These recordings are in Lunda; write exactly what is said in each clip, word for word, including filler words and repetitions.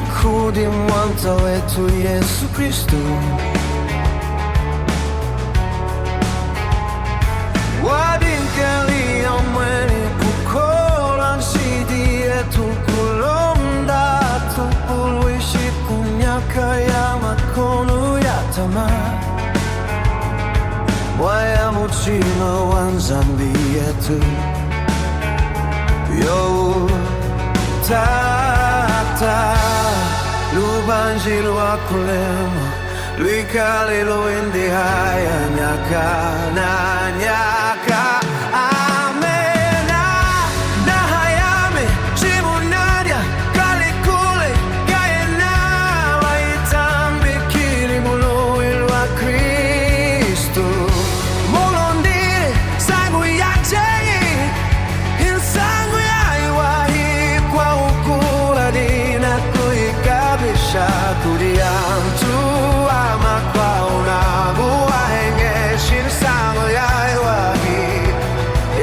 Kudi Mwanta wetu Yesu Kristu, wadinkeliyi yomweni kukola nshidi yetu kulonda tupulwishi kunyaka yamakonu yatama. Mwaya muchima wa Nzambi yetu, yo Tata, lubanji lwakulema lwikali lwindi haya nyaka na nyaka. Amena. Nahayami chimunanya, kali kule, kayena wayitambikili muluwi lwa Kristu. Mulondeli nsañu yacheñi, nsañu yayiwahi kwawu kudi nakuyikabisha kudi antu amakwawu nawu waheñeshi nsañu yayiwahi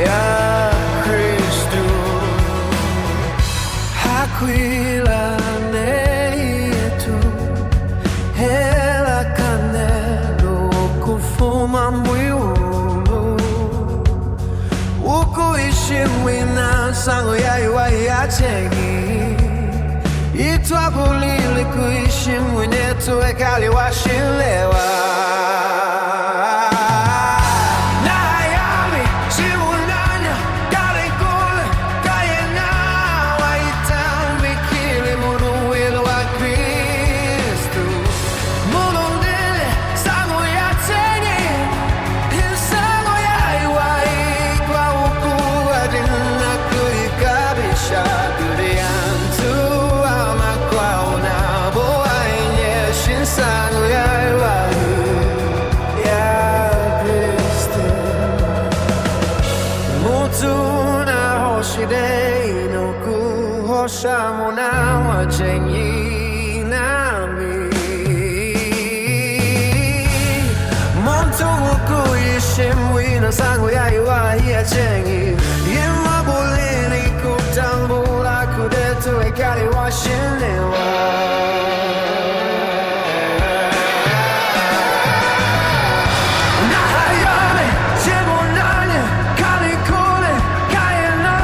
ya Kristu. Hakwila neyi yetu, hela kanenu kufuma mwiwulu, wukuyishimwina nsañu yayiwahi yacheñi, yitwabulili kuyishimwina etu ekali washilewa. Nahayami chimunanya, kali kule, kayena wayitambikili muluwi lwa Kristu. Mulondeli nsañu yacheñi, nsañu yayiwahi kwawu kudi nakuyikabisha kudi antu amakwawu nawu waheñeshi nsañu yayiwahi ya Kristu. Mutu nahoshi dehi nakuhosha munawa cheñi nami. Muntu wukuyishimwina nsañu yayiwahi yacheñi, yimwabulili kutambula kudi etu ekali washilewa. Nahayami chimunanya, kali kule, kayena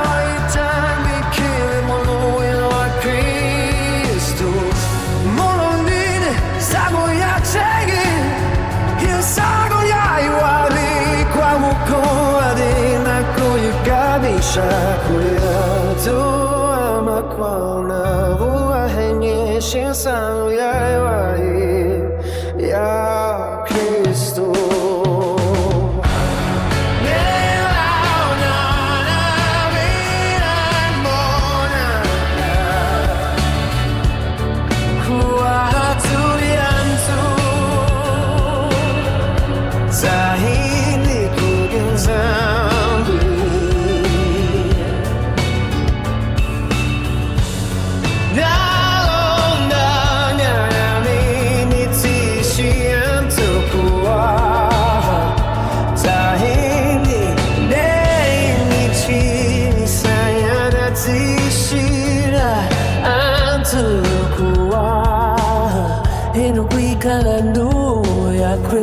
wayitambikili muluwi lwa Kristu. Mulondeli nsañu yacheñi, nsañu yayiwahi kwawu kudi nakuyikabisha kudi antu amakwawu nawu waheñeshi nsañu yayiwahi ya Kristu. Nalonda nami nitishi antu kuwaha, tahindi neyi nitishi nisaya natishila antu kuwaha, enu kwikala nduwa ya Kristu.